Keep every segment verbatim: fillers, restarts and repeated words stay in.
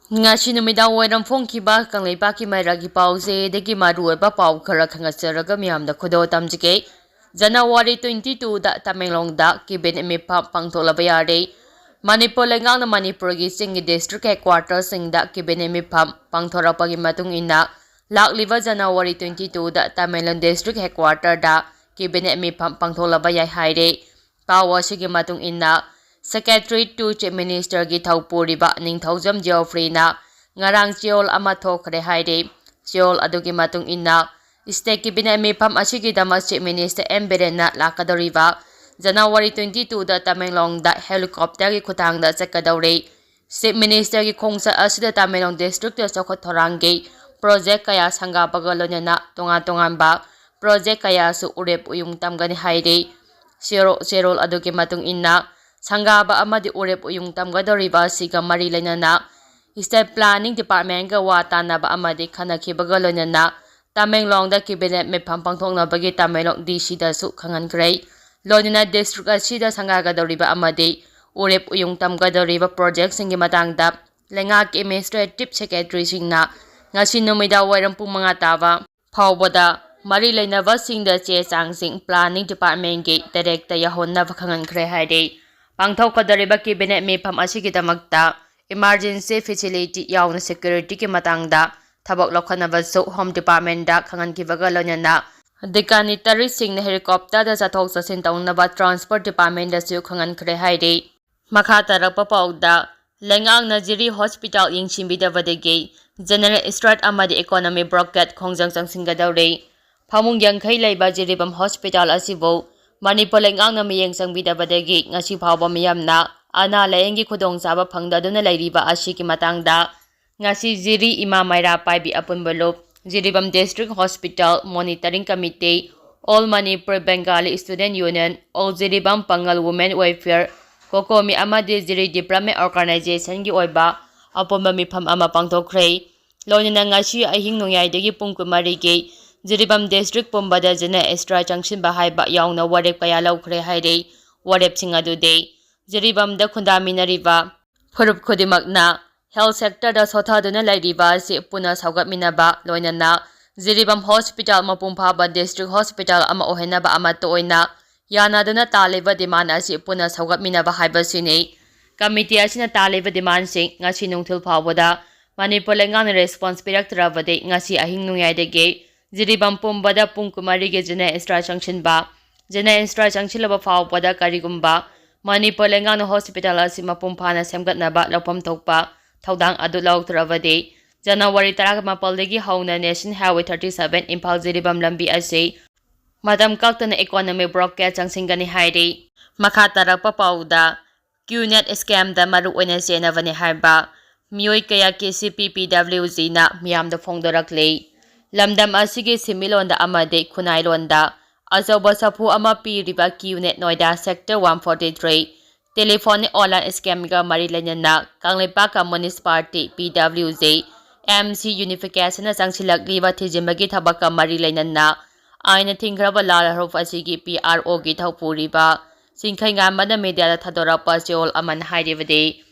ꯉꯁꯤ ꯅꯨꯃꯤꯗꯥꯡ ꯋꯥꯏꯔꯝ ꯐꯣꯡꯈꯤꯕ ꯀꯪꯂꯩꯄꯥꯛꯀꯤ ꯃꯩꯔꯥꯒꯤ ꯄꯥꯎꯆꯦꯗꯒꯤ ꯃꯔꯨꯑꯣꯏꯕ ꯄꯥꯎ ꯈꯔ ꯈꯪꯍꯟꯖꯔꯒ ꯃꯤꯌꯥꯝꯗ ꯈꯨꯗꯣꯜ ꯇꯝꯖꯒꯦ꯫ ꯖꯅꯋꯥꯔꯤ twenty two ꯗ ꯇꯃꯦꯡꯂꯣꯡꯗ cabinet ꯃꯤꯐꯝ ꯄꯥꯡꯊꯣꯛꯂꯕ ꯌꯥꯔꯦ꯫ ꯃꯅꯤꯄꯨꯔ ꯂꯩꯉꯥꯛꯅ ꯃꯅꯤꯄꯨꯔꯒꯤ ꯆꯤꯡꯒꯤ district headquarter ꯁꯤꯡꯗ cabinet ꯃꯤꯐꯝ ꯄꯥꯡꯊꯣꯔꯛꯄꯒꯤ ꯃꯇꯨꯡ ꯏꯟꯅ, ꯂꯥꯛꯂꯤꯕ ꯖꯅꯋꯥꯔꯤ twenty two ꯗ ꯇꯃꯦꯡꯂꯣꯡ district headquarter ꯗ cabinet ꯃꯤꯐꯝ ꯄꯥꯡꯊꯣꯛꯂꯕ ꯌꯥꯏ ꯍꯥꯏꯔꯦ꯫ ꯄꯥꯎ ꯑꯁꯤꯒꯤ ꯃꯇꯨꯡ ꯏꯟꯅ, Secretary to Chief Minister ꯒꯤ ꯊꯧ ꯄꯨꯔꯤꯕ ꯅꯤꯡꯊꯧꯖꯝ ꯖꯤꯑꯣꯐ꯭ꯔꯤꯅ ꯉꯔꯥꯡ ꯆꯌꯣꯜ ꯑꯃ ꯊꯣꯛꯈ꯭ꯔꯦ ꯍꯥꯏꯔꯤ꯫ ꯆꯌꯣꯜ ꯑꯗꯨꯒꯤ ꯃꯇꯨꯡ ꯏꯟꯅ, state cabinet ꯃꯤꯐꯝ ꯑꯁꯤꯒꯤꯗꯃꯛ Chief Minister ꯑꯦꯟ ꯕꯤꯔꯦꯟꯅ ꯂꯥꯛꯀꯗꯧꯔꯤꯕ ꯖꯅꯋꯥꯔꯤ twenty two ꯗ ꯇꯃꯦꯡꯂꯣꯡꯗ helicopter ꯒꯤ ꯈꯨꯊꯥꯡꯗ ꯆꯠꯀꯗꯧꯔꯤ꯫ Chief Minister ꯒꯤ ꯈꯣꯡꯆꯠ ꯑꯁꯤꯗ ꯇꯃꯦꯡꯂꯣꯡ district ꯇ ꯆꯥꯎꯈꯠ ꯊꯧꯔꯥꯡꯒꯤ project ꯀꯌꯥ ꯁꯪꯒꯥꯕꯒ ꯂꯣꯏꯅꯅ ꯇꯣꯉꯥꯟ ꯇꯣꯉꯥꯟꯕ project ꯀꯌꯥꯁꯨ ꯎꯔꯦꯞ ꯎꯌꯨꯡ ꯇꯝꯒꯅꯤ ꯍꯥꯏꯔꯤ꯫ ꯆꯦꯔꯣ-, ꯆꯦꯔꯣꯜ ꯑꯗꯨꯒꯤ ꯃꯇꯨꯡ ꯏꯟꯅ, ꯁꯪꯒꯥꯕ ꯑꯃꯗꯤ ꯎꯔꯦꯞ ꯎꯌꯨꯡ ꯇꯝꯒꯗꯧꯔꯤꯕ ꯑꯁꯤꯒ ꯃꯔꯤ ꯂꯩꯅꯅ state planning department ꯀ ꯋꯥ ꯇꯥꯅꯕ ꯑꯃꯗꯤ ꯈꯟꯅꯈꯤꯕꯒ ꯂꯣꯏꯅꯅ ꯇꯃꯦꯡꯂꯣꯡꯗ cabinet ꯃꯤꯐꯝ ꯄꯥꯡꯊꯣꯛꯅꯕꯒꯤ ꯇꯃꯦꯡꯂꯣꯡ D C ꯗꯁꯨ ꯈꯪꯍꯟꯈ꯭ꯔꯦ꯫ ꯂꯣꯏꯅꯅ district ꯑꯁꯤꯗ ꯁꯪꯒꯥꯒꯗꯧꯔꯤꯕ ꯑꯃꯗꯤ ꯎꯔꯦꯞ ꯎꯌꯨꯡ ꯇꯝꯒꯗꯧꯔꯤꯕ project ꯁꯤꯡꯒꯤ ꯃꯇꯥꯡꯗ ꯂꯩꯉꯥꯛꯀꯤ administrative secretary ꯁꯤꯡꯅ ꯉꯁꯤ ꯅꯨꯃꯤꯗꯥꯡ ꯋꯥꯏꯔꯝ ꯄꯨꯡ ꯃꯉꯥ ꯇꯥꯕ ꯐꯥꯎꯕꯗ ꯃꯔꯤ ꯂꯩꯅꯕꯁꯤꯡꯗ ꯆꯦ ꯆꯥꯡꯁꯤꯡ planning department ꯀꯤ ꯗꯥꯏꯔꯦꯛꯇ ꯌꯧꯍꯟꯅꯕ ꯈꯪꯍꯟꯈ꯭ꯔꯦ ꯍꯥꯏꯔꯤ꯫ ꯄꯥꯡꯊꯣꯛꯀꯗꯧꯔꯤꯕ cabinet ꯃꯤꯐꯝ ꯑꯁꯤꯒꯤꯗꯃꯛꯇ emergency facility ꯌꯥꯎꯅ security ꯒꯤ ꯃꯇꯥꯡꯗ ꯊꯕꯛ ꯂꯧꯈꯠꯅꯕꯁꯨ Home Department ꯗ ꯈꯪꯍꯟꯈꯤꯕꯒ ꯂꯣꯏꯅꯅ dignitary ꯁꯤꯡꯅ helicopter ꯗ ꯆꯠꯊꯣꯛ ꯆꯠꯁꯤꯟ ꯇꯧꯅꯕ Transport Department ꯗꯁꯨ ꯈꯪꯍꯟꯈ꯭ꯔꯦ ꯍꯥꯏꯔꯤ꯫ ꯃꯈꯥ ꯇꯥꯔꯛꯄ ꯄꯥꯎꯗ, ꯂꯩꯉꯥꯛꯅ ꯖꯤꯔꯤ hospital ꯌꯦꯡꯁꯤꯟꯕꯤꯗꯕꯗꯒꯤ general strike ꯑꯃꯗꯤ economy blockade ꯈꯣꯡꯖꯪ ꯆꯪꯁꯤꯟꯒꯗꯧꯔꯤ꯫ ꯐꯃꯨꯡ ꯌꯥꯡꯈꯩ ꯂꯩꯕ ꯖꯤꯔꯤꯕꯥꯝ hospital ꯑꯁꯤꯕꯨ ꯃꯅꯤꯄꯨꯔ ꯂꯩꯉꯥꯛꯅ ꯃꯤꯠꯌꯦꯡ ꯆꯪꯕꯤꯗꯕꯗꯒꯤ ꯉꯁꯤ ꯐꯥꯎꯕ ꯃꯤꯌꯥꯝꯅ ꯑꯅꯥ ꯂꯥꯌꯦꯡꯒꯤ ꯈꯨꯗꯣꯡꯆꯥꯕ ꯐꯪꯗꯗꯨꯅ ꯂꯩꯔꯤꯕ ꯑꯁꯤꯒꯤ ꯃꯇꯥꯡꯗ ꯉꯁꯤ ꯖꯤꯔꯤ ꯏꯃꯥ ꯃꯩꯔꯥ ꯄꯥꯏꯕꯤ ꯑꯄꯨꯟꯕ ꯂꯨꯞ, Jiribam District Hospital Monitoring Committee, All Manipur Bengali Student Union, All Jiribam Pangal Women Welfare, COCOMI ꯑꯃꯗꯤ ꯖꯤꯔꯤ Development Organization ꯒꯤ ꯑꯣꯏꯕ ꯑꯄꯨꯟꯕ ꯃꯤꯐꯝ ꯑꯃ ꯄꯥꯡꯊꯣꯛꯈ꯭ꯔꯦ꯫ ꯂꯣꯏꯅꯅ ꯉꯁꯤ ꯑꯍꯤꯡ ꯅꯣꯡꯌꯥꯏꯗꯒꯤ ꯄꯨꯡ ꯀꯨꯟꯃꯔꯤꯒꯤ ꯖꯤꯔꯤꯕꯥꯝ District ꯄꯨꯝꯕꯗ general strike ꯆꯪꯁꯤꯟꯕ ꯍꯥꯏꯕ ꯌꯥꯎꯅ ꯋꯥꯔꯦꯞ ꯀꯌꯥ ꯂꯧꯈ꯭ꯔꯦ ꯍꯥꯏꯔꯤ꯫ ꯋꯥꯔꯦꯞꯁꯤꯡ ꯑꯗꯨꯗꯤ ꯖꯤꯔꯤꯕꯥꯝꯗ ꯈꯨꯟꯗꯥꯃꯤꯟꯅꯔꯤꯕ ꯐꯨꯔꯨꯞ ꯈꯨꯗꯤꯡꯃꯛꯅ health sectorꯗ ꯁꯣꯊꯗꯨꯅ ꯂꯩꯔꯤꯕ ꯑꯁꯤ ꯄꯨꯟꯅ ꯁꯧꯒꯠꯃꯤꯟꯅꯕ, ꯂꯣꯏꯅꯅ ꯖꯤꯔꯤꯕꯥꯝ hospital ꯃꯄꯨꯡ ꯐꯥꯕ district hospital ꯑꯃ ꯑꯣꯏꯍꯟꯅꯕ ꯑꯃꯠꯇ ꯑꯣꯏꯅ ꯌꯥꯅꯗꯨꯅ ꯇꯥꯜꯂꯤꯕ demand ꯑꯁꯤ ꯄꯨꯟꯅ ꯁꯧꯒꯠꯃꯤꯟꯅꯕ ꯍꯥꯏꯕꯁꯤꯅꯤ꯫ Committee ꯑꯁꯤꯅ ꯇꯥꯜꯂꯤꯕ demandꯁꯤꯡ ꯉꯁꯤ ꯅꯨꯡꯊꯤꯜ ꯐꯥꯎꯕꯗ ꯃꯅꯤꯄꯨꯔ ꯂꯩꯉꯥꯛꯅ response ꯄꯤꯔꯛꯇ꯭ꯔꯕꯗꯤ ꯉꯁꯤ ꯑꯍꯤꯡ ꯅꯣꯡꯌꯥꯏꯗꯒꯤ ꯖꯤꯔꯤꯕꯥꯝ ꯄꯨꯝꯕꯗ ꯄꯨꯡ ꯀꯨꯟꯃꯔꯤꯒꯤ general strike ꯆꯪꯁꯤꯟꯕ, general strike ꯆꯪꯁꯤꯜꯂꯕ ꯐꯥꯎꯕꯗ ꯀꯔꯤꯒꯨꯝꯕ ꯃꯅꯤꯄꯨꯔ ꯂꯩꯉꯥꯛꯅ hospital ꯑꯁꯤ ꯃꯄꯨꯡ ꯐꯥꯅ ꯁꯦꯝꯒꯠꯅꯕ ꯂꯧꯐꯝ ꯊꯣꯛꯄ ꯊꯧꯗꯥꯡ ꯑꯗꯨ ꯂꯧꯔꯛꯇ꯭ꯔꯕꯗꯤ January ꯇꯔꯥꯃꯥꯄꯜꯗꯒꯤ ꯍꯧꯅ National Highway thirty seven Imphal Jiribam ꯂꯝꯕꯤ ꯑꯁꯤ ꯃꯇꯝ ꯀꯛꯇꯅ economic blockade ꯆꯪꯁꯤꯟꯒꯅꯤ ꯍꯥꯏꯔꯤ꯫ ꯃꯈꯥ ꯇꯥꯔꯛꯄ ꯄꯥꯎꯗ, QNet scamꯗ ꯃꯔꯨ ꯑꯣꯏꯅ ꯆꯦꯟꯅꯕꯅꯤ ꯍꯥꯏꯕ ꯃꯤꯑꯣꯏ ꯀꯌꯥ KCP PWGꯅ ꯃꯤꯌꯥꯝꯗ ꯐꯣꯡꯗꯣꯔꯛꯂꯤ꯫ ꯂꯝꯗꯝ ꯑꯁꯤꯒꯤ ꯁꯤꯟꯃꯤꯠꯂꯣꯟꯗ ꯑꯃꯗꯤ ꯈꯨꯟꯅꯥꯏꯂꯣꯟꯗ ꯑꯆꯧꯕ ꯁꯥꯐꯨ ꯑꯃ ꯄꯤꯔꯤꯕ QNet Noida Sector one forty three telephonic online scamꯒ ꯃꯔꯤ ꯂꯩꯅꯅ Kangleipak Communist Party, PWG, MC Unificationꯅ ꯆꯪꯁꯤꯜꯂꯛꯂꯤꯕ ꯊꯤꯖꯤꯟꯕꯒꯤ ꯊꯕꯛꯀ ꯃꯔꯤ ꯂꯩꯅꯅ ꯑꯥꯏꯟꯅ ꯊꯤꯡꯈ꯭ꯔꯕ ꯂꯥꯜꯍꯧꯂꯨꯞ ꯑꯁꯤꯒꯤ PROꯒꯤ ꯊꯧꯄꯨꯔꯤꯕ ꯆꯤꯡꯈꯩꯉꯥꯟꯕꯅ mediaꯗ ꯊꯥꯗꯣꯔꯛꯄ ꯆꯦꯔꯣꯜ ꯑꯃꯅ ꯍꯥꯏꯔꯤꯕꯗꯤ,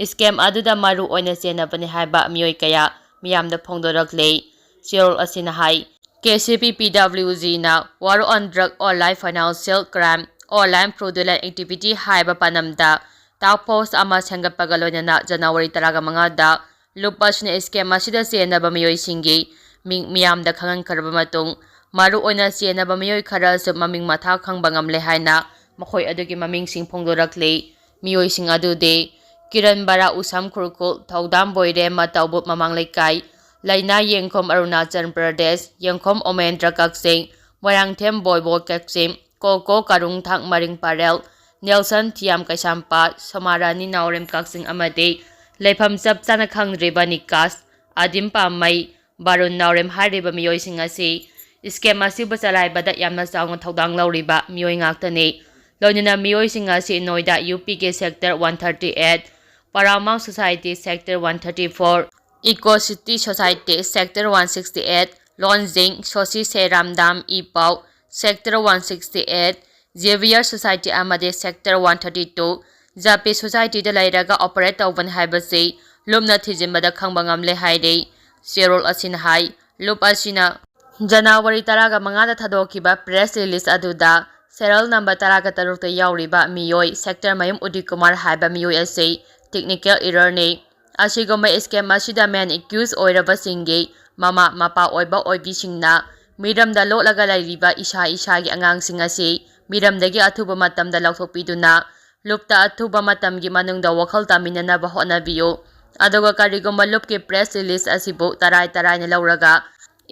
scam ꯑꯗꯨꯗ ꯃꯔꯨ ꯑꯣꯏꯅ ꯆꯦꯟꯅꯕꯅꯤ ꯍꯥꯏꯕ ꯃꯤꯑꯣꯏ ꯀꯌꯥ ꯃꯤꯌꯥꯝꯗ ꯐꯣꯡꯗꯣꯔꯛꯂꯦ꯫ ꯆꯦꯔꯣꯜ ꯑꯁꯤꯅ ꯍꯥꯏ, KCP PWGꯅ War on Drug, Online Financial Crime, Online Fraudulent Activity ꯍꯥꯏꯕ ꯄꯥꯟꯗꯝꯗ task force ꯑꯃ ꯁꯦꯝꯒꯠꯄꯒ ꯂꯣꯏꯅꯅ January ꯇꯔꯥꯃꯉꯥꯗ ꯂꯨꯞ ꯑꯁꯤꯅ scam ꯑꯁꯤꯗ ꯆꯦꯟꯅꯕ ꯃꯤꯑꯣꯏꯁꯤꯡꯒꯤ ꯃꯤꯡ ꯃꯤꯌꯥꯝꯗ ꯈꯪꯍꯟꯈ꯭ꯔꯕ ꯃꯇꯨꯡ, ꯃꯔꯨ ꯑꯣꯏꯅ ꯆꯦꯟꯅꯕ ꯃꯤꯑꯣꯏ ꯈꯔꯁꯨ ꯃꯃꯤꯡ ꯃꯊꯥ ꯈꯪꯕ ꯉꯝꯂꯦ ꯍꯥꯏꯅ ꯃꯈꯣꯏ ꯑꯗꯨꯒꯤ ꯃꯃꯤꯡꯁꯤꯡ ꯐꯣꯡꯗꯣꯔꯛꯂꯤ꯫ ꯃꯤꯑꯣꯏꯁꯤꯡ ꯑꯗꯨꯗꯤ ꯀꯤꯔꯟ ꯕꯔꯥ ꯎꯁꯥꯝ ꯈꯨꯔꯈꯨꯜ, ꯊꯧꯗꯥꯝ ꯕꯣꯏꯔꯦꯝ ꯃꯇꯧꯕꯨ ꯃꯃꯥꯡ ꯂꯩꯀꯥꯏ, ꯂꯩꯅꯥ ꯌꯦꯡꯈꯣꯝ ꯑꯔꯨꯅꯥꯆꯜ ꯄ꯭ꯔꯗꯦꯁ, ꯌꯦꯡꯈꯣꯝ ꯑꯣꯃꯦꯟꯗ꯭ꯔ ꯀꯛꯆꯤꯡ, ꯃꯣꯏꯔꯥꯡꯊꯦꯝ ꯕꯣꯏꯕꯣ ꯀꯛꯆꯤꯡ, ꯀꯣꯀꯣ ꯀꯥꯔꯨꯡꯊꯥꯡ ꯃꯔꯤꯡ ꯄꯔꯦꯜ, ꯅꯦꯜꯁꯟ ꯊꯤꯌꯥꯝ ꯀꯩꯁꯥꯝꯄꯥꯠ, ꯁꯣꯃꯥꯔꯥꯅꯤ ꯅꯥꯎꯔꯦꯝ ꯀꯛꯆꯤꯡ ꯑꯃꯗꯤ ꯂꯩꯐꯝ ꯆꯞ ꯆꯥꯅ ꯈꯪꯗ꯭ꯔꯤꯕ ꯅꯤꯀꯥꯁ, ꯑꯗꯤꯝ ꯄꯥꯝꯃꯩ, ꯕꯥꯔꯨꯟ ꯅꯥꯎꯔꯦꯝ ꯍꯥꯏꯔꯤꯕ ꯃꯤꯑꯣꯏꯁꯤꯡ ꯑꯁꯤ scam ꯑꯁꯤꯕꯨ ꯆꯂꯥꯏꯕꯗ ꯌꯥꯝꯅ ꯆꯥꯎꯅ ꯊꯧꯗꯥꯡ ꯂꯧꯔꯤꯕ ꯃꯤꯑꯣꯏ ꯉꯥꯛꯇꯅꯤ꯫ ꯂꯣꯏꯅꯅ ꯃꯤꯑꯣꯏꯁꯤꯡ ꯑꯁꯤ ꯅꯣꯏꯗꯥ UPꯒꯤ Sector one thirty eight, Paramount Society Sector one thirty four, Eco City Society Sector one sixty eight, Lonjing, Sosi Seiram Dam Ipao Sector one sixty eight, Xavier Society ꯑꯃꯗꯤ Sector one thirty two, ꯖꯥꯄꯤ Societyꯗ ꯂꯩꯔꯒ operate ꯇꯧꯕꯅꯤ ꯍꯥꯏꯕꯁꯤ ꯂꯨꯞꯅ ꯊꯤꯖꯤꯟꯕꯗ ꯈꯪꯕ ꯉꯝꯂꯦ ꯍꯥꯏꯔꯤ꯫ ꯆꯦꯔꯣꯜ ꯑꯁꯤꯅ ꯍꯥꯏ, ꯂꯨꯞ ꯑꯁꯤꯅ ꯖꯅꯋꯥꯔꯤ ꯇꯔꯥꯒ ꯃꯉꯥꯗ ꯊꯥꯗꯣꯛꯈꯤꯕ press release ꯑꯗꯨꯗ serial number ꯇꯔꯥꯒ ꯇꯔꯨꯛꯇ ꯌꯥꯎꯔꯤꯕ ꯃꯤꯑꯣꯏ ꯁꯦꯛꯇꯔꯃꯌꯨꯝ ꯎꯗꯤꯠ ꯀꯨꯃꯥꯔ ꯍꯥꯏꯕ ꯃꯤꯑꯣꯏ ꯑꯁꯤ technical errorꯅꯤ꯫ ꯑꯁꯤꯒꯨꯝꯕ scam ꯑꯁꯤꯗ main accused ꯑꯣꯏꯔꯕꯁꯤꯡꯒꯤ ꯃꯃꯥ ꯃꯄꯥ ꯑꯣꯏꯕ ꯑꯣꯏꯕꯤꯁꯤꯡꯅ ꯃꯤꯔꯝꯗ ꯂꯣꯠꯂꯒ ꯂꯩꯔꯤꯕ ꯏꯁꯥ ꯏꯁꯥꯒꯤ ꯑꯉꯥꯡꯁꯤꯡ ꯑꯁꯤ ꯃꯤꯔꯝꯗꯒꯤ ꯑꯊꯨꯕ ꯃꯇꯝꯗ ꯂꯧꯊꯣꯛꯄꯤꯗꯨꯅ ꯂꯨꯞꯇ ꯑꯊꯨꯕ ꯃꯇꯝꯒꯤ ꯃꯅꯨꯡꯗ ꯋꯥꯈꯜ ꯇꯥꯃꯤꯟꯅꯅꯕ ꯍꯣꯠꯅꯕꯤꯌꯨ꯫ ꯑꯗꯨꯒ ꯀꯔꯤꯒꯨꯝꯕ ꯂꯨꯞꯀꯤ press release ꯑꯁꯤꯕꯨ ꯇꯔꯥꯏ ꯇꯔꯥꯏꯅ ꯂꯧꯔꯒ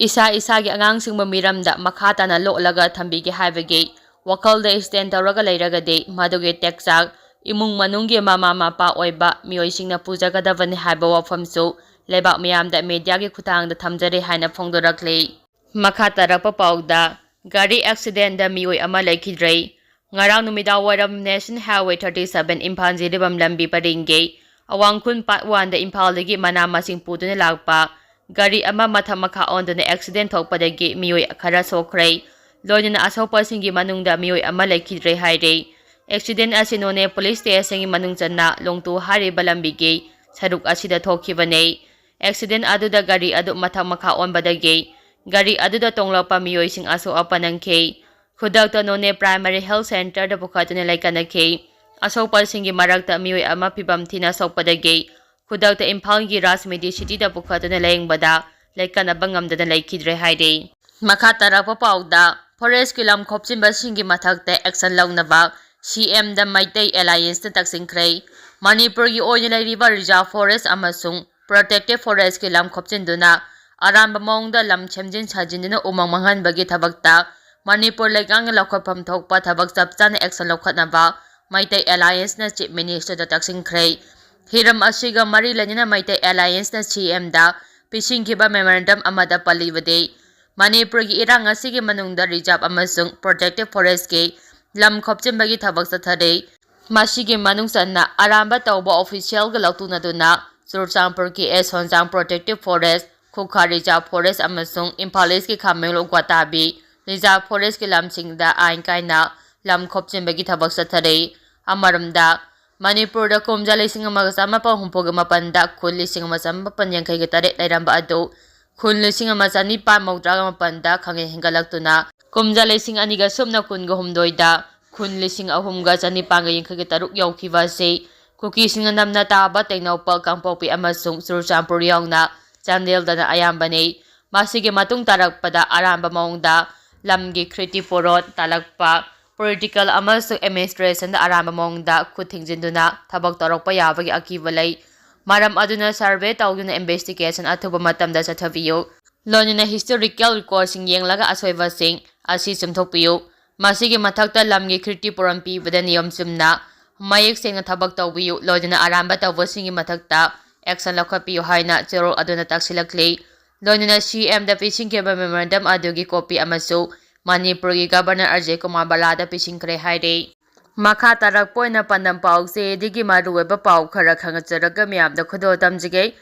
ꯏꯁꯥ ꯏꯁꯥꯒꯤ ꯑꯉꯥꯡꯁꯤꯡꯕꯨ ꯃꯤꯔꯝꯗ ꯃꯈꯥ ꯇꯥꯅ ꯂꯣꯠꯂꯒ ꯊꯝꯕꯤꯒꯦ ꯍꯥꯏꯕꯒꯤ ꯋꯥꯈꯜꯗ stand ꯇꯧꯔꯒ ꯂꯩꯔꯒꯗꯤ ꯃꯗꯨꯒꯤ ꯇꯦꯛꯆꯥꯛ ꯏꯃꯨꯡ ꯃꯅꯨꯡꯒꯤ ꯃꯃꯥ ꯃꯄꯥ ꯑꯣꯏꯕ ꯃꯤꯑꯣꯏꯁꯤꯡꯅ ꯄꯨꯖꯒꯗꯕꯅꯤ ꯍꯥꯏꯕ ꯋꯥꯐꯝꯁꯨ ꯂꯩꯕꯥꯛ ꯃꯤꯌꯥꯝꯗ mediaꯒꯤ ꯈꯨꯠꯊꯥꯡꯗ ꯊꯝꯖꯔꯤ ꯍꯥꯏꯅ ꯐꯣꯡꯗꯣꯔꯛꯂꯤ꯫ ꯃꯈꯥ ꯇꯥꯔꯛꯄ ꯄꯥꯎꯗ, ꯒꯥꯔꯤ accidentꯗ ꯃꯤꯑꯣꯏ ꯑꯃ ꯂꯩꯈꯤꯗ꯭ꯔꯦ꯫ ꯉꯔꯥꯡ ꯅꯨꯃꯤꯗꯥꯡ ꯋꯥꯏꯔꯝ National Highway thirty seven Imphal Jiribam ꯂꯝꯕꯤ ꯄꯔꯤꯡꯒꯤ ꯑꯋꯥꯡꯈꯨꯜ part oneꯗ ꯏꯝꯐꯥꯜꯗꯒꯤ ꯃꯅꯥ ꯃꯁꯤꯡ ꯄꯨꯗꯨꯅ ꯂꯥꯛꯄ ꯒꯥꯔꯤ ꯑꯃ ꯃꯊꯛ ꯃꯈꯥ ꯑꯣꯟꯗꯨꯅ accident ꯊꯣꯛꯄꯗꯒꯤ ꯃꯤꯑꯣꯏ ꯈꯔ ꯁꯣꯛꯈ꯭ꯔꯦ꯫ ꯂꯣꯏꯅꯅ ꯑꯁꯣꯛꯄꯁꯤꯡꯒꯤ ꯃꯅꯨꯡꯗ ꯃꯤꯑꯣꯏ ꯑꯃ ꯂꯩꯈꯤꯗ꯭ꯔꯦ ꯍꯥꯏꯔꯦ꯫ Accident ꯑꯁꯤ ꯅꯣꯅꯦ police stationꯒꯤ ꯃꯅꯨꯡ ꯆꯟꯅ ꯂꯣꯡꯇꯨ ꯍꯥꯏꯔꯤꯕ ꯂꯝꯕꯤꯒꯤ ꯁꯔꯨꯛ ꯑꯁꯤꯗ ꯊꯣꯛꯈꯤꯕꯅꯦ꯫ Accident ꯑꯗꯨꯗ ꯒꯥꯔꯤ ꯑꯗꯨ ꯃꯊꯛ ꯃꯈꯥ ꯑꯣꯟꯕꯗꯒꯤ ꯒꯥꯔꯤ ꯑꯗꯨꯗ ꯇꯣꯡꯂꯛꯄ ꯃꯤꯑꯣꯏꯁꯤꯡ ꯑꯁꯣꯛ ꯑꯄꯟ ꯅꯪꯈꯤ꯫ ꯈꯨꯗꯛꯇ ꯅꯣꯅꯦ Primary Health Centreꯗ ꯄꯨꯈꯠꯇꯨꯅ ꯂꯥꯏꯀꯠꯅꯈꯤ꯫ ꯑꯁꯣꯛꯄꯁꯤꯡꯒꯤ ꯃꯔꯛꯇ ꯃꯤꯑꯣꯏ ꯑꯃ ꯐꯤꯕꯝ ꯊꯤꯅ ꯁꯣꯛꯄꯗꯒꯤ ꯈꯨꯗꯛꯇ ꯏꯝꯐꯥꯜꯒꯤ ꯔꯥꯖ ꯃꯦꯗꯤꯁꯤꯇꯤꯗ ꯄꯨꯈꯠꯇꯨꯅ ꯂꯥꯌꯦꯡꯕꯗ ꯂꯥꯏꯀꯠꯅꯕ ꯉꯝꯗꯅ ꯂꯩꯈꯤꯗ꯭ꯔꯦ ꯍꯥꯏꯔꯤ꯫ ꯃꯈꯥ ꯇꯥꯔꯛꯄ ꯄꯥꯎꯗ, forestꯀꯤ ꯂꯝ ꯈꯣꯞꯆꯤꯟꯕꯁꯤꯡꯒꯤ ꯃꯊꯛꯇ action ꯂꯧꯅꯕ CMꯗ ꯃꯩꯇꯩ Allianceꯅ ꯇꯛꯁꯤꯟꯈ꯭ꯔꯦ꯫ ꯃꯅꯤꯄꯨꯔꯒꯤ ꯑꯣꯏꯅ ꯂꯩꯔꯤꯕ reserve forest ꯑꯃꯁꯨꯡ protected forestꯀꯤ ꯂꯝ ꯈꯣꯞꯆꯤꯟꯗꯨꯅ ꯑꯔꯥꯟꯕ ꯃꯑꯣꯡꯗ ꯂꯝ ꯁꯦꯝꯖꯤꯟ ꯁꯥꯖꯤꯟꯗꯨꯅ ꯎꯃꯪ ꯃꯥꯡꯍꯟꯕꯒꯤ ꯊꯕꯛꯇ ꯃꯅꯤꯄꯨꯔ ꯂꯩꯉꯥꯛꯅ ꯂꯧꯈꯠꯐꯝ ꯊꯣꯛꯄ ꯊꯕꯛ ꯆꯞ ꯆꯥꯅ action ꯂꯧꯈꯠꯅꯕ ꯃꯩꯇꯩ Allianceꯅ Chief Ministerꯗ ꯇꯛꯁꯤꯟꯈ꯭ꯔꯦ꯫ ꯍꯤꯔꯝ ꯑꯁꯤꯒ ꯃꯔꯤ ꯂꯩꯅꯅ ꯃꯩꯇꯩ Allianceꯅ CMꯗ ꯄꯤꯁꯤꯟꯈꯤꯕ memorandum ꯑꯃꯗ ꯄꯜꯂꯤꯕꯗꯤ, ꯃꯅꯤꯄꯨꯔꯒꯤ ꯏꯔꯥꯡ ꯑꯁꯤꯒꯤ ꯃꯅꯨꯡꯗ reserve ꯑꯃꯁꯨꯡ protected forestꯀꯤ ꯂꯝ ꯈꯣꯞꯆꯤꯟꯕꯒꯤ ꯊꯕꯛ ꯆꯠꯊꯔꯤ꯫ ꯃꯁꯤꯒꯤ ꯃꯅꯨꯡ ꯆꯟꯅ ꯑꯔꯥꯟꯕ ꯇꯧꯕ officialꯒ ꯂꯧꯇꯨꯅꯗꯨꯅ ꯆꯨꯔꯆꯥꯟꯄꯨꯔꯒꯤ ꯑꯦꯁ ꯁꯣꯟꯖꯥꯡ protected forest, ꯈꯨꯈꯥ reserve forest ꯑꯃꯁꯨꯡ ꯏꯝꯐꯥꯜ Eastꯀꯤ ꯈꯥꯃꯦꯟꯂꯣꯛ ꯒ꯭ꯋꯥꯇꯥꯕꯤ reserve forestꯀꯤ ꯂꯝꯁꯤꯡꯗ ꯑꯥꯏꯟ ꯀꯥꯏꯅ ꯂꯝ ꯈꯣꯞꯆꯤꯟꯕꯒꯤ ꯊꯕꯛ ꯆꯠꯊꯔꯤ꯫ ꯑꯃꯔꯣꯝꯗ, ꯃꯅꯤꯄꯨꯔꯗ ꯀꯨꯝꯖꯥ ꯂꯤꯁꯤꯡ ꯑꯃꯒ ꯆꯥꯃꯥꯄꯟ ꯍꯨꯝꯐꯨꯒ ꯃꯥꯄꯟꯗ ꯈꯨꯜ ꯂꯤꯁꯤꯡ ꯑꯃ ꯆꯥꯃꯥꯄꯟ ꯌꯥꯡꯈꯩꯒ ꯇꯔꯦꯠ ꯂꯩꯔꯝꯕ ꯑꯗꯨ ꯈꯨꯜ ꯂꯤꯁꯤꯡ ꯑꯃ ꯆꯅꯤꯄꯥꯟ ꯃꯧꯗ꯭ꯔꯥꯒ ꯃꯥꯄꯟꯗ ꯈꯪꯍꯦꯟ ꯍꯦꯟꯒꯠꯂꯛꯇꯨꯅ ꯀꯨꯝꯖꯥ ꯂꯤꯁꯤꯡ ꯑꯅꯤꯒ ꯁꯨꯞꯅ ꯀꯨꯟꯒ ꯍꯨꯝꯗꯣꯏꯗ ꯈꯨꯜ ꯂꯤꯁꯤꯡ ꯑꯍꯨꯝꯒ ꯆꯅꯤꯄꯥꯟꯒ ꯌꯥꯡꯈꯩꯒ ꯇꯔꯨꯛ ꯌꯧꯈꯤꯕ ꯑꯁꯤ ꯀꯨꯀꯤꯁꯤꯡꯅ ꯅꯝꯅ ꯇꯥꯕ ꯇꯦꯡꯅꯧꯄꯜ, ꯀꯥꯡꯄꯣꯛꯄꯤ ꯑꯃꯁꯨꯡ ꯆꯨꯔꯆꯥꯟꯄꯨꯔ ꯌꯥꯎꯅ ꯆꯥꯟꯗꯦꯜꯗꯅ ꯑꯌꯥꯝꯕꯅꯤ꯫ ꯃꯁꯤꯒꯤ ꯃꯇꯨꯡ ꯇꯥꯔꯛꯄꯗ ꯑꯔꯥꯟꯕ ꯃꯑꯣꯡꯗ ꯂꯝꯒꯤ ꯈ꯭ꯔꯤꯇꯤ ꯄꯨꯔꯣꯟ ꯇꯥꯜꯂꯛꯄ, ꯄꯣꯂꯤꯇꯤꯀꯦꯜ ꯑꯃꯁꯨꯡ ꯑꯦꯗꯃꯤꯅꯤꯁꯇ꯭ꯔꯦꯁꯟꯗ ꯑꯔꯥꯟꯕ ꯃꯑꯣꯡꯗ ꯈꯨꯠ ꯊꯤꯡꯖꯤꯟꯗꯨꯅ ꯊꯕꯛ ꯇꯧꯔꯛꯄ ꯌꯥꯕꯒꯤ ꯑꯀꯤꯕ ꯂꯩ꯫ ꯃꯔꯝ ꯑꯗꯨꯅ ꯁꯔꯚꯦ ꯇꯧꯗꯨꯅ ꯏꯟꯚꯦꯁꯇꯤꯒꯦꯁꯟ ꯑꯊꯨꯕ ꯃꯇꯝꯗ ꯆꯠꯊꯕꯤꯌꯨ꯫ ꯂꯣꯏꯅꯅ ꯍꯤꯁꯇꯣꯔꯤꯀꯦꯜ ꯔꯦꯀꯣꯔꯗꯁꯤꯡ ꯌꯦꯡꯂꯒ ꯑꯁꯣꯏꯕꯁꯤꯡ ꯑꯁꯤ ꯆꯨꯝꯊꯣꯛꯄꯤꯌꯨ꯫ ꯃꯁꯤꯒꯤ ꯃꯊꯛꯇ ꯂꯝꯒꯤ ꯈ꯭ꯔꯤꯇꯤ ꯄꯨꯔꯣꯟ ꯄꯤꯕꯗ ꯅꯤꯌꯣꯝ ꯆꯨꯝꯅ, ꯃꯌꯦꯛ ꯁꯦꯡꯅ ꯊꯕꯛ ꯇꯧꯕꯤꯌꯨ꯫ ꯂꯣꯏꯅꯅ ꯑꯔꯥꯟꯕ ꯇꯧꯕꯁꯤꯡꯒꯤ ꯃꯊꯛꯇ ꯑꯦꯛꯁꯟ ꯂꯧꯈꯠꯄꯤꯌꯨ ꯍꯥꯏꯅ ꯆꯦꯔꯣꯜ ꯑꯗꯨꯅ ꯇꯥꯛꯁꯤꯜꯂꯛꯂꯤ꯫ ꯂꯣꯏꯅꯅ ꯁꯤ ꯑꯦꯝꯗ ꯄꯤꯁꯤꯟꯈꯤꯕ ꯃꯦꯃꯣꯔꯦꯟꯗꯝ ꯑꯗꯨꯒꯤ ꯀꯣꯄꯤ ꯑꯃꯁꯨ ꯃꯅꯤꯄꯨꯔꯒꯤ ꯒꯚꯔꯅꯔ ꯑꯖꯌ ꯀꯨꯃꯥꯔ ꯕꯂꯥꯗ ꯄꯤꯁꯤꯟꯈ꯭ꯔꯦ ꯍꯥꯏꯔꯤ꯫ ꯃꯈꯥ ꯇꯥꯔꯛꯄ ꯑꯣꯏꯅ ꯄꯥꯟꯗꯝ ꯄꯥꯎꯆꯦꯗꯒꯤ ꯃꯔꯨꯑꯣꯏꯕ ꯄꯥꯎ ꯈꯔ ꯈꯪꯍꯟꯖꯔꯒ ꯃꯤꯌꯥꯝꯗ ꯈꯨꯗꯣꯜ ꯇꯝꯖꯒꯦ꯫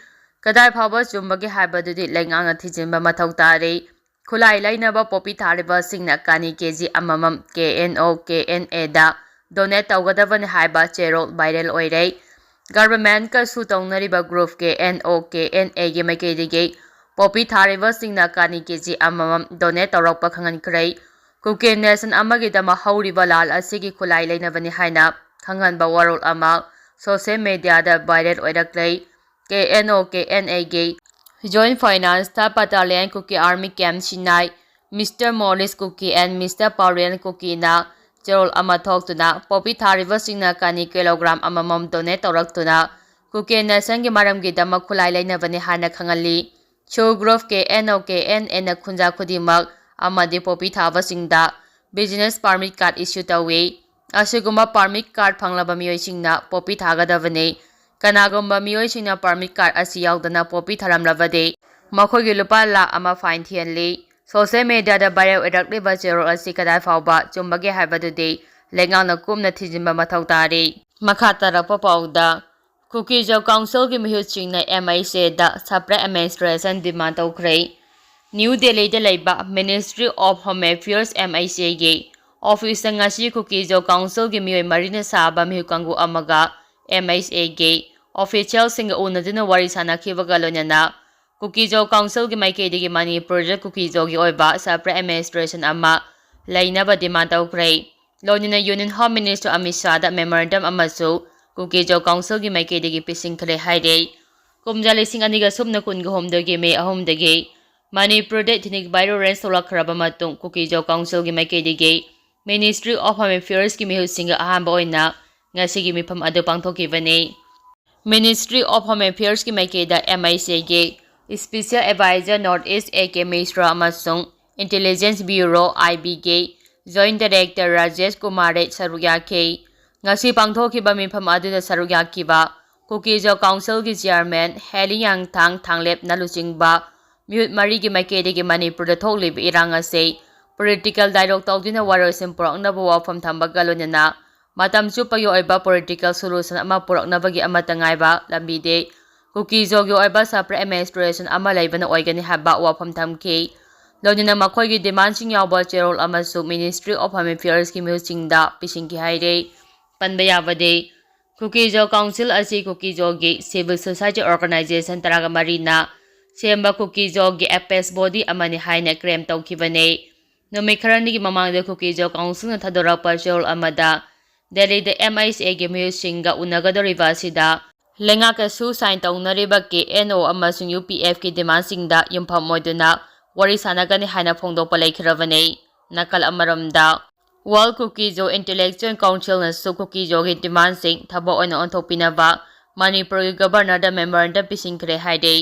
ꯀꯗꯥꯏ ꯐꯥꯎꯕ ꯆꯨꯝꯕꯒꯦ ꯍꯥꯏꯕꯗꯨꯗꯤ ꯂꯩꯉꯥꯛꯅ ꯊꯤꯖꯤꯟꯕ ꯃꯊꯧ ꯇꯥꯔꯤ꯫ ꯈꯨꯠꯂꯥꯏ ꯂꯩꯅꯕ ꯄꯣꯄꯤ ꯊꯥꯔꯤꯕꯁꯤꯡꯅ ꯀꯥꯅꯤ ꯀꯦ ꯖꯤ ꯑꯃꯃꯝ ꯀꯦ N O K and aid donate ꯇꯧꯒꯗꯕꯅꯤ ꯍꯥꯏꯕ ꯆꯦꯔꯣꯜ ꯚꯥꯏꯔꯦꯜ ꯑꯣꯏꯔꯦ꯫ ꯒꯚꯔꯟꯃꯦꯟꯠꯀ ꯁꯨ ꯇꯧꯅꯔꯤꯕ ꯒ꯭ꯔꯨꯞ ꯀꯦ ꯑꯦꯟ ꯑꯣ ꯀꯦ ꯑꯦꯟ ꯑꯦꯒꯤ ꯃꯥꯏꯀꯩꯗꯒꯤ ꯄꯣꯄꯤ ꯊꯥꯔꯤꯕꯁꯤꯡꯅ ꯀꯥꯅꯤ ꯀꯦ ꯖꯤ ꯑꯃꯃꯝ ꯗꯣꯅꯦꯠ ꯇꯧꯔꯛꯄ ꯈꯪꯍꯟꯈ꯭ꯔꯦ꯫ ꯀꯨꯀꯤ ꯅꯦꯁꯟ ꯑꯃꯒꯤꯗꯃꯛ ꯍꯧꯔꯤꯕ ꯂꯥꯜ ꯑꯁꯤꯒꯤ ꯈꯨꯠꯂꯥꯏ ꯂꯩꯅꯕꯅꯤ ꯍꯥꯏꯅ ꯈꯪꯍꯟꯕ ꯋꯥꯔꯣꯜ ꯑꯃ ꯁꯣꯁꯤꯌꯦꯜ ꯃꯦꯗꯤꯌꯥꯗ viral ꯑꯣꯏꯔꯛꯂꯦ꯫ K N O K N ꯑꯦꯒꯤ ꯖꯣꯏꯟꯠ ꯐꯥꯏꯅꯥꯟꯁꯇ ꯕꯠꯇꯥꯂꯤꯌꯟ ꯀꯨꯀꯤ ꯑꯥꯔꯃꯤ ꯀꯦꯝꯞ ꯁꯤꯅꯥꯏ, mister Morris Kuki and mister ꯄꯥꯎꯔꯤꯌꯟ ꯀꯨꯀꯤꯅ ꯆꯦꯔꯣꯜ ꯑꯃ ꯊꯣꯛꯇꯨꯅ ꯄꯣꯄꯤ ꯊꯥꯔꯤꯕꯁꯤꯡꯅ ꯀꯥꯅꯤ ꯀꯤꯂꯣꯒ꯭ꯔꯥꯝ ꯑꯃꯃꯝ ꯗꯣꯅꯦꯠ ꯇꯧꯔꯛꯇꯨꯅ ꯀꯨꯀꯤ ꯅꯦꯁꯟꯒꯤ ꯃꯔꯝꯒꯤꯗꯃꯛ ꯈꯨꯠꯂꯥꯏ ꯂꯩꯅꯕꯅꯤ ꯍꯥꯏꯅ ꯈꯪꯍꯜꯂꯤ꯫ ꯁꯨ group K N O K and ꯑꯦꯅ ꯈꯨꯟꯖꯥ ꯈꯨꯗꯤꯡꯃꯛ ꯑꯃꯗꯤ ꯄꯣꯄꯤ ꯊꯥꯕꯁꯤꯡꯗ ꯕꯤꯖꯤꯅꯦꯁ ꯄꯥꯔꯃꯤꯠ ꯀꯥꯔꯗ ꯏꯁꯨ ꯇꯧꯏ꯫ ꯑꯁꯤꯒꯨꯝꯕ ꯄꯥꯔꯃꯤꯠ ꯀꯥꯔꯗ ꯐꯪꯂꯕ ꯃꯤꯑꯣꯏꯁꯤꯡꯅ ꯄꯣꯄꯤ ꯊꯥꯒꯗꯕꯅꯤ꯫ ꯀꯅꯥꯒꯨꯝꯕ ꯃꯤꯑꯣꯏꯁꯤꯡꯅ ꯄꯥꯔꯃꯤꯠ ꯀꯥꯔꯗ ꯑꯁꯤ ꯌꯥꯎꯗꯅ ꯄꯣꯄꯤ ꯊꯥꯔꯝꯂꯕꯗꯤ ꯃꯈꯣꯏꯒꯤ ꯂꯨꯄꯥ ꯂꯥꯈ ꯑꯃ ꯐꯥꯏꯟ ꯊꯤꯍꯜꯂꯤ꯫ ꯁꯣꯁꯤꯌꯦꯜ ꯃꯦꯗꯤꯌꯥꯗ ꯚꯥꯏꯔꯦꯜ ꯑꯣꯏꯔꯛꯂꯤꯕ ꯆꯦꯔꯣꯜ ꯑꯁꯤ ꯀꯗꯥꯏ ꯐꯥꯎꯕ ꯆꯨꯝꯕꯒꯦ ꯍꯥꯏꯕꯗꯨꯗꯤ ꯂꯩꯉꯥꯛꯅ ꯀꯨꯞꯅ ꯊꯤꯖꯤꯟꯕ ꯃꯊꯧ ꯇꯥꯔꯤ꯫ ꯃꯈꯥ ꯇꯥꯔꯛꯄ ꯄꯥꯎꯗ, ꯀꯨꯀꯤ ꯖꯣꯕ ꯀꯥꯎꯟꯁꯤꯜꯒꯤ ꯃꯤꯍꯨꯠꯁꯤꯡꯅ ꯑꯦꯝ ꯑꯩꯆ ꯑꯦꯗ ꯁꯄꯔꯦꯠ ꯑꯦꯗꯃꯤꯅꯤꯁꯇ꯭ꯔꯦꯁꯟ ꯗꯤꯃꯥꯟ ꯇꯧꯈ꯭ꯔꯦ꯫ ꯅ꯭ꯌꯨ ꯗꯦꯜꯂꯤꯗ ꯂꯩꯕ ministry of home affairs, M H ꯑꯦꯒꯤ ꯑꯣꯐꯤꯁꯇ ꯉꯁꯤ ꯀꯨꯀꯤꯖꯣ ꯀꯥꯎꯟꯁꯤꯜꯒꯤ ꯃꯤꯑꯣꯏ ꯃꯔꯤꯅ ꯁꯥꯕ ꯃꯤꯍꯨꯠ ꯀꯥꯡꯕꯨ ꯑꯃꯒ ꯑꯦꯝ ꯑꯩꯆ ꯑꯦꯒꯤ ꯑꯣꯐꯤꯁꯤꯌꯦꯜꯁꯤꯡꯒ ꯎꯅꯗꯨꯅ ꯋꯥꯔꯤ ꯁꯥꯅꯈꯤꯕꯒ ꯂꯣꯏꯅꯅ ꯀꯨꯀꯤꯖꯣ ꯀꯥꯎꯟꯁꯤꯜꯒꯤ ꯃꯥꯏꯀꯩꯗꯒꯤ ꯃꯅꯤꯄꯨꯔꯗ ꯀꯨꯀꯤꯖꯣꯒꯤ ꯑꯣꯏꯕ separate administration ꯑꯃ ꯂꯩꯅꯕ ꯗꯤꯃꯥꯟ ꯇꯧꯈ꯭ꯔꯦ꯫ ꯂꯣꯏꯅꯅ Union Home Minister Amit ꯁꯥꯍꯗ memorandum ꯑꯃꯁꯨ ꯀꯨꯀꯤꯖꯣ ꯀꯥꯎꯟꯁꯤꯜꯒꯤ ꯃꯥꯏꯀꯩꯗꯒꯤ ꯄꯤꯁꯤꯟꯈ꯭ꯔꯦ ꯍꯥꯏꯔꯦ꯫ ꯀꯨꯝꯖꯥ ꯂꯤꯁꯤꯡ ꯑꯅꯤꯒ ꯁꯨꯞꯅ ꯀꯨꯟꯒ ꯍꯨꯝꯗꯣꯏꯒꯤ ꯃꯦ ꯑꯍꯨꯝꯗꯒꯤ ꯃꯅꯤꯄꯨꯔꯗ ethnic violence ꯊꯣꯛꯂꯛꯈ꯭ꯔꯕ ꯃꯇꯨꯡ ꯀꯨꯀꯤꯖꯣ ꯀꯥꯎꯟꯁꯤꯜꯒꯤ ꯃꯥꯏꯀꯩꯗꯒꯤ Ministry of Home Affairsꯀꯤ ꯃꯤꯍꯨꯠꯁꯤꯡꯒ ꯑꯍꯥꯟꯕ ꯑꯣꯏꯅ ꯉꯁꯤꯒꯤ ꯃꯤꯐꯝ ꯑꯗꯨ ꯄꯥꯡꯊꯣꯛꯈꯤꯕꯅꯤ꯫ Ministry of Home Affairsꯀꯤ ꯃꯥꯏꯀꯩꯗ ꯑꯦꯝ ꯑꯥꯏ ꯁꯤꯒꯤ Special Advisor North East A K ꯃꯤꯁ꯭ꯔꯥ ꯑꯃꯁꯨꯡ Intelligence Bureau, ꯑꯥꯏ ꯕꯤꯒꯤ Joint Director ꯔꯥꯖꯦꯁ ꯀꯨꯃꯥꯔ ꯔꯦ ꯁꯔꯨꯛ ꯌꯥꯈꯤ꯫ ꯉꯁꯤ ꯄꯥꯡꯊꯣꯛꯈꯤꯕ ꯃꯤꯐꯝ ꯑꯗꯨꯗ ꯁꯔꯨꯛ ꯌꯥꯈꯤꯕ ꯀꯨꯀꯤꯖꯣ ꯀꯥꯎꯟꯁꯤꯜꯒꯤ ꯆꯤꯌꯥꯔꯃꯦꯟ ꯍꯦꯂꯤ ꯌꯥꯡꯊꯥꯡ ꯊꯥꯡꯂꯦꯞꯅ ꯂꯨꯆꯤꯡꯕ ꯃꯤꯍꯨꯠ ꯃꯔꯤꯒꯤ ꯃꯥꯏꯀꯩꯗꯒꯤ ꯃꯅꯤꯄꯨꯔꯗ ꯊꯣꯛꯂꯤꯕ ꯏꯔꯥꯡ ꯑꯁꯤ political dialogue ꯇꯧꯗꯨꯅ ꯋꯥꯔꯣꯏꯁꯤꯟ ꯄꯨꯔꯛꯅꯕ ꯋꯥꯐꯝ ꯊꯝꯕꯒ ꯂꯣꯏꯅꯅ ꯃꯇꯝ ꯆꯨꯞꯄꯒꯤ ꯑꯣꯏꯕ political solution ꯑꯃ ꯄꯨꯔꯛꯅꯕꯒꯤ ꯑꯃꯠꯇ ꯉꯥꯏꯕ ꯂꯝꯕꯤꯗꯤ ꯀꯨꯀꯤꯖꯣꯒꯤ ꯑꯣꯏꯕ separate administration ꯑꯃ ꯂꯩꯕꯅ ꯑꯣꯏꯒꯅꯤ ꯍꯥꯏꯕ ꯋꯥꯐꯝ ꯊꯝꯈꯤ꯫ ꯂꯣꯏꯅꯅ ꯃꯈꯣꯏꯒꯤ demandꯁꯤꯡ ꯌꯥꯎꯕ ꯆꯦꯔꯣꯜ ꯑꯃꯁꯨ Ministry of Home Affairsꯀꯤ ꯃꯤꯍꯨꯠꯁꯤꯡꯗ ꯄꯤꯁꯤꯟꯈꯤ ꯍꯥꯏꯔꯤ꯫ ꯄꯟꯕ ꯌꯥꯕꯗꯤ, ꯀꯨꯀꯤꯖꯣ ꯀꯥꯎꯟꯁꯤꯜ ꯑꯁꯤ ꯀꯨꯀꯤꯖꯣꯒꯤ civil society organisation ꯇꯔꯥꯒ ꯃꯔꯤꯅ ꯁꯦꯝꯕ ꯀꯨꯀꯤꯖꯣꯒꯤ apex body ꯑꯃꯅꯤ ꯍꯥꯏꯅ claim ꯇꯧꯈꯤꯕꯅꯤ꯫ ꯅꯨꯃꯤꯠ ꯈꯔꯅꯤꯒꯤ ꯃꯃꯥꯡꯗ ꯀꯨꯀꯤꯖꯣ ꯀꯥꯎꯟꯁꯤꯜꯅ ꯊꯥꯗꯣꯔꯛꯄ ꯆꯦꯔꯣꯜ ꯑꯃꯗ ꯗꯦꯜꯂꯤꯗ ꯑꯦꯝ ꯑꯥꯏ ꯁꯤ ꯑꯦꯒꯤ ꯃꯤꯍꯨꯠꯁꯤꯡꯒ ꯎꯅꯒꯗꯧꯔꯤꯕ ꯑꯁꯤꯗ ꯂꯩꯉꯥꯛꯀ ꯁꯨ sign ꯇꯧꯅꯔꯤꯕ ꯀꯦ ꯑꯦꯟ ꯑꯣ ꯑꯃꯁꯨꯡ ꯌꯨ ꯄꯤ ꯑꯦꯐꯀꯤ demandꯁꯤꯡꯗ ꯌꯨꯝꯐꯝ ꯑꯣꯏꯗꯨꯅ ꯋꯥꯔꯤ ꯁꯥꯟꯅꯒꯅꯤ ꯍꯥꯏꯅ ꯐꯣꯡꯗꯣꯛꯄ ꯂꯩꯈꯤꯔꯕꯅꯤ꯫ ꯅꯥꯀꯜ ꯑꯃꯔꯣꯝꯗ, World ꯀꯨꯀꯤꯖꯣ Intellectual Councilꯅꯁꯨ ꯀꯨꯀꯤꯖꯣꯒꯤ demandꯁꯤꯡ ꯊꯕꯛ ꯑꯣꯏꯅ ꯑꯣꯟꯊꯣꯛꯄꯤꯅꯕ ꯃꯅꯤꯄꯨꯔꯒꯤ Governorꯗ memorandum ꯄꯤꯁꯤꯟꯈ꯭ꯔꯦ ꯍꯥꯏꯔꯤ꯫